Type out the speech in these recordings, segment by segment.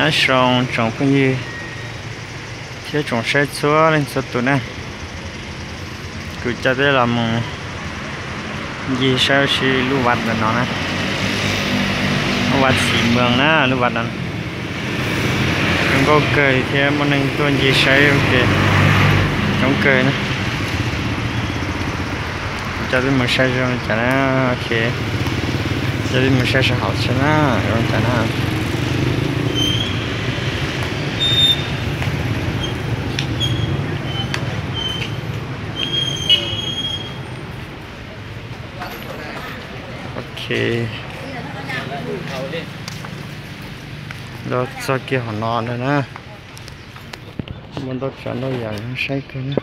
Nyob zoo tsoom phooj ywg thiab tsoom saib txhua leej txhua tus na, kuv coj peb los mus ncig saib ua si lub vaj ntawm no na, lub vaj Xim Moos na, lub vaj no zoo nkauj kawg thiab muaj neeg tuaj ncig saib ua ke coob kawg na. Kuv coj peb mus saib zoo li cas na, ok, coj peb mus saib sab hauv seb na, zoo li cas na. Ok, los txog kiag hauv no lawm na, muaj ntau tsav ntau yam saib kawg na.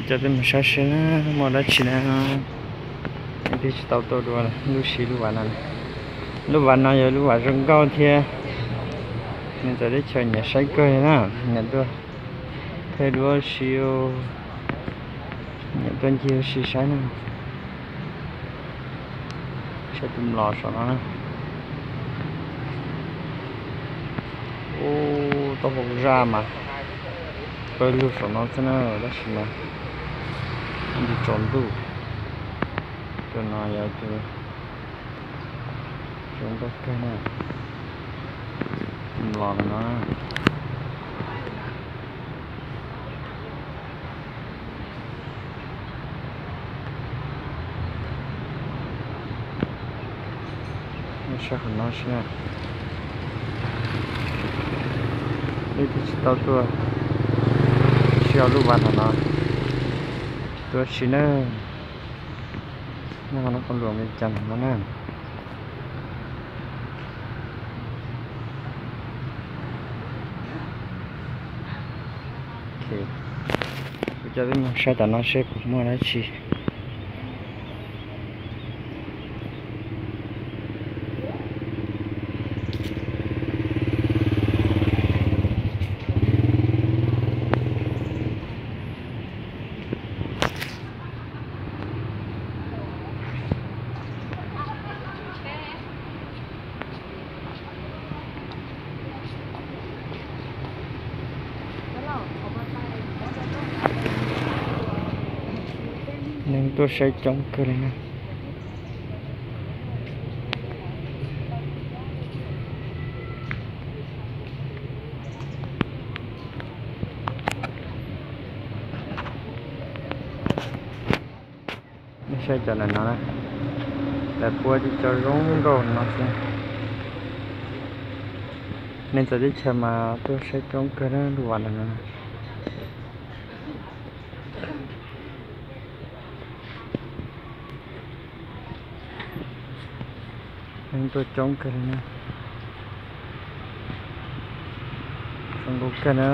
Coj peb mus saib seb na, muaj dab tsi na. Leej twg tsis tau tuaj dua lub si lub vaj no. Lub vaj no yog lub vaj zoo nkauj thiab neeg txawv teb chaws nyiam saib kawg na, nyiam tuaj, thiaj dua si, nyiam tuaj ncig ua si saib na. Saib tus mlom saum no na. Ub, taub hau zaj mas pawg lug saum no xwb na, tab sis mas nti tsaus ntuj. Tus no yog tus zoo nkauj kawg na, tus mlom no. Saib qhov no seb, leej twg tsis tau tuaj si lub vaj no no, tuaj si na. Nyob qhov no qhov luam li cas no na. Ok, kuv coj peb mus saib tom no seb puas muaj dab tsi. Neeg tuaj saib coob kawg li na. Nej saib cov ntawm no na, lawv puab cov zoo nkauj no xwb. Neeg txawv teb chaws mas tuaj saib coob kawg na lub vaj ntawm no. Neeg tuaj coob kawg li na. Zoo nkauj kawg na.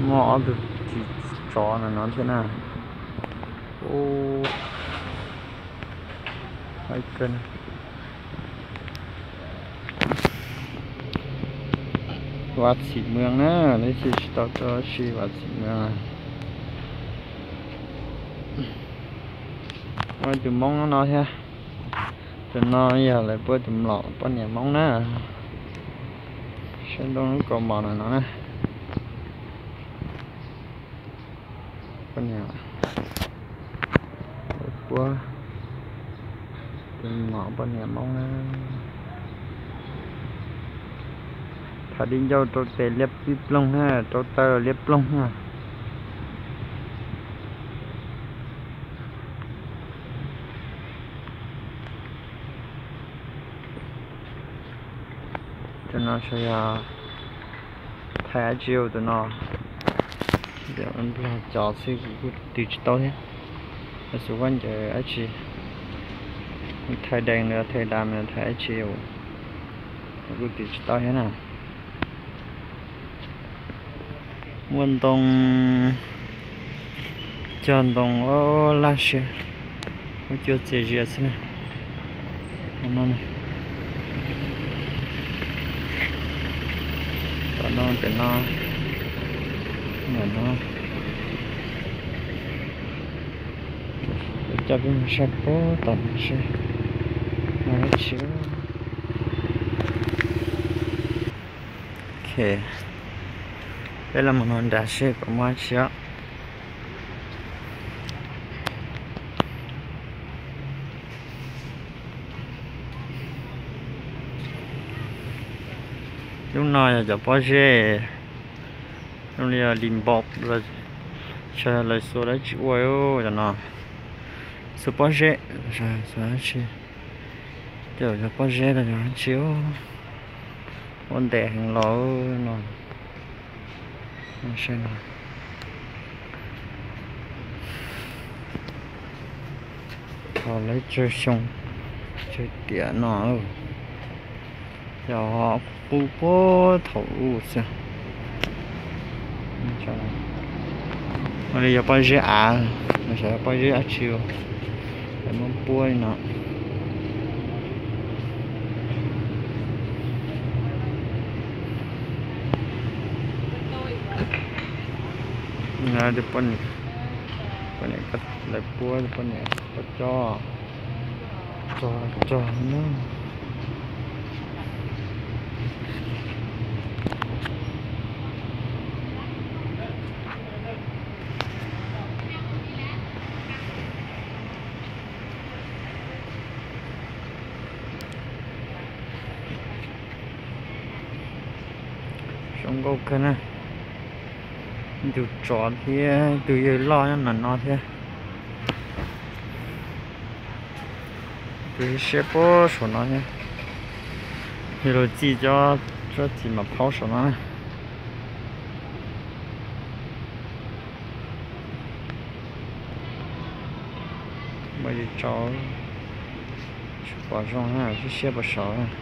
Muaj ob tug txiv tsov no no thiab na. Ub, Vaj Xim Moos na, leej twg tsis tau tuaj ua si Vaj Xim Moos. Muaj tus Hmoob no thiab. Tus no yog lawv puab tus mlom poj niam Hmoob na. Saib ntoo lub kaus mom no no na. Poj niam, lawv puab tus mlom poj niam Hmoob na. Tham di ncauj rau tes liab pib ploog na, rau taw liab ploog na. Tus no sav yog thaij dab tsi tus no. Nplog cov xwb kuv kuj tis tsis tau thiab. Lawv xub khaub ncaws dab tsi, thaij dees los thaij dam los thaij dab tsi, kuv kuj tis tsis tau thiab na. Muaj ntoo, cog ntoo laj siab, muaj cuab txias zias xwb na. Tom no, tom no, ntawm no, ntawm no. Coj peb mus saib puag tom no seb muaj dab tsi. Ok, peb los mus no nrad seb puas muaj dab tsi os. Lub no yog cov pob zeb, zoo li yog lis npau, lawv xuas dab tsi ua cov no, xuas pob zeb, xuas dab tsi, cov pob zeb los yog dab tsi, ua ntev heev los no. Thaum lawv tsawg xyoo, tsawg tiam no, yog qub puag thaum ub xwb. Ua li yog pob zeb av, xyov yog pob zeb dab tsi, lawv muab puab li no. Poj niam, poj niam lawv puab, poj niam pab coj, cog cog na. Zoo nkauj kawg na. Ib tug tsov thiab ib tug yawg loj nyob no thiab. Tus siab puag saum no thiab. Yog luag txij cov tsob txiv maj phaub saum no na. Muaj ib tug, tsis pom zoo na, siab siab puag saud.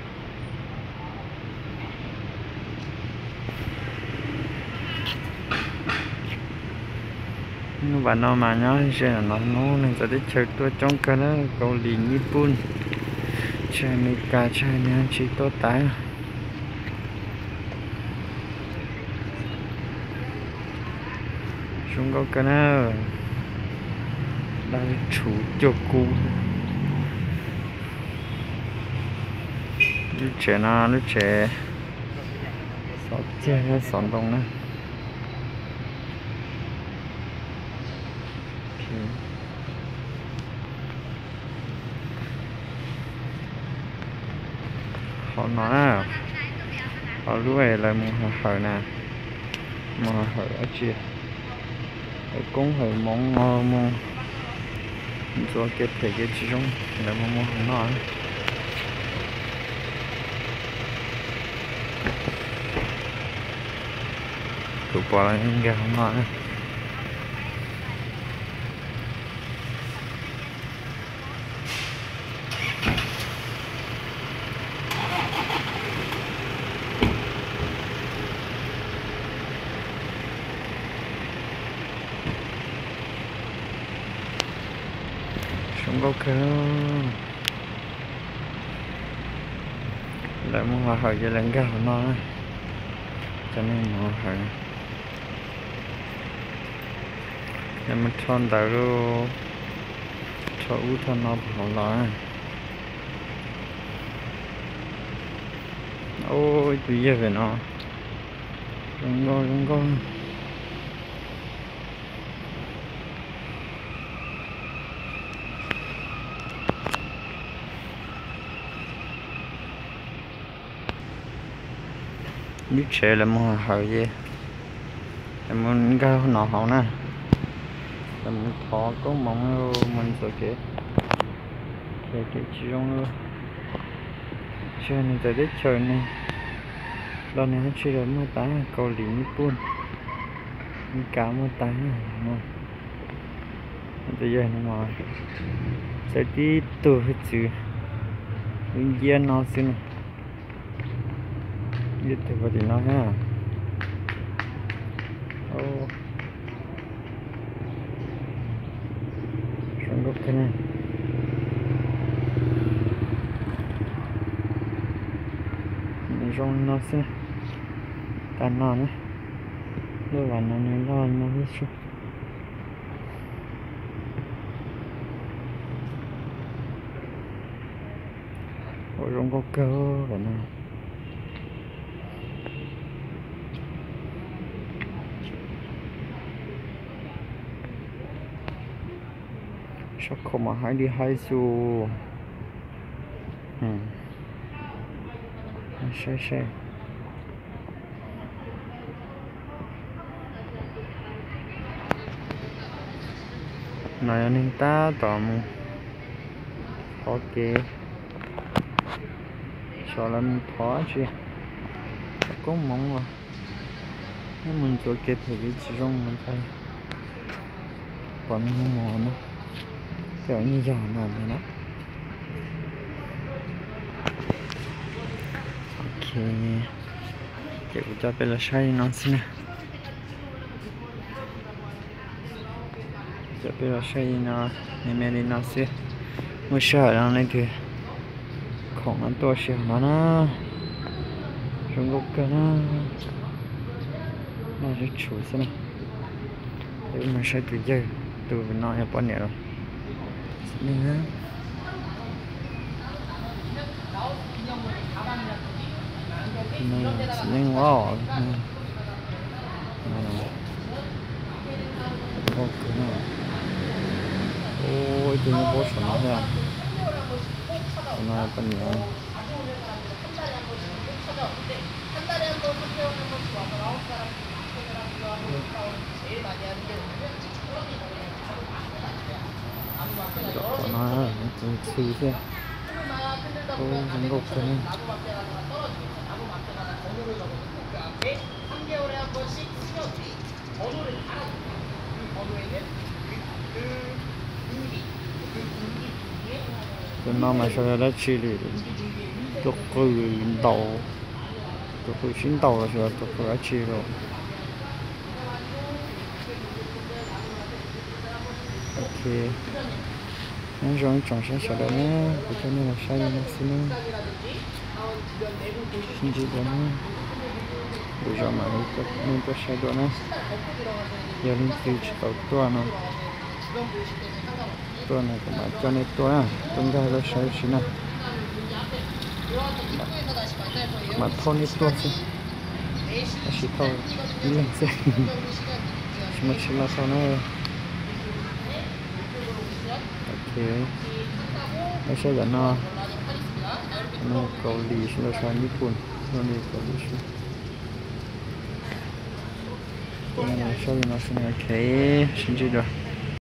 Hnub vas no mas nyob ze no hnub neeg txawv teb chaws tuaj coob kawg na, Kaus Lim, Nyij Pooj, tsis hais Amelikas tsis hais neeg tsis tuaj tas. Zoo nkauj kawg na, dab tshuv cuag kub. Lub tsev no lub tsev xov txiag thiab xov ntoo na. Hauv no na, hauv lub lawv mus hawm na, mus hawm dab tsi, hawm koob hawm moov no, mus ntxuav kev phem kev tsis zoo, lawv mus mus hauv no. Kuv pom nkag hauv no na. Zoo nkauj kawg. Lawv mus hauj lwm ces lawv nkag hauv no na. Cov neeg mus hauj lwm, lawv mus rho ntawv, rho ub rho no puag hauv los. Ib tug yawg pem no, zoo nkauj zoo nkauj. Lub tsev lawv mus hauj lwm ces lawv mus nkag no hauv na. Lawv mus thov koob hmoov, mus ntxuav kev, kev tsis zoo, tsis hais neeg txawv teb chaws, neeg los neeg dab tsi los muaj tas, Kaus Lim, Nyij Pooj, Amelikas muaj tas no. Tus yawg no mas txawm tib tug hwj txwv, lub nciab no xwb na. Ib tug puag tim no thiab. Zoo nkauj kawg na. Zoo no xwb. Tag no na. Lub vas no nws loj no ib su. Zoo nkauj kawg lawm na. Sab khau mas haib li haib xwb. Saib saib. No yog neeg tab tom mus qhov kev, xyov lawv mus qhov dab tsi, koob moov los, neb mus ntxuav kev phem kev tsis zoo ntag. Pom neeg mus no, tej zaum yeej yog no ntag na. Ok, ces kuv coj peb los saib li no xwb na. Coj peb los saib li no, me me li no xwb. Muaj sij hawm no leej twg khoom no tuaj sij hawm no na. Zoo nkauj kawg na. Noj tshum xwb na. Peb mus saib tus yawg, tus no yog poj niam los txiv neej na. Txiv neej os. Nkauj kawg na. Ib tug nyob puab saum no thiab. Saum no poj niam. Tom no tus ntxhw thiab. Ub, zoo nkauj kawg na. Tus no mas xyov yog dab tsi li, tus qws ntaus, tus qws sib ntaus los sis tus qws dab tsi los. Ok, nyob zoo ib tsoom saib sawv daws na, kuv coj nej los saib li no xwb na. Sib ntsib dua na, lwm zaus mam li coj nej tuaj saib dua na. Yog leej twg tsis tau tuaj no, tuaj no kuv mam coj nej tuaj na, tuaj nkag tuaj saib ua si na. Kuv mam thauj nej tuaj xwb, tab sis thauj ib leeg xwb, tsis muaj tsheb los thauj na. Ok, nej saib yam no, no Kaus Lim sib ntaus sab Nyij Pooj, no li Kaus Lim sib. Saib li no xwb, ok, sib ntsib dua.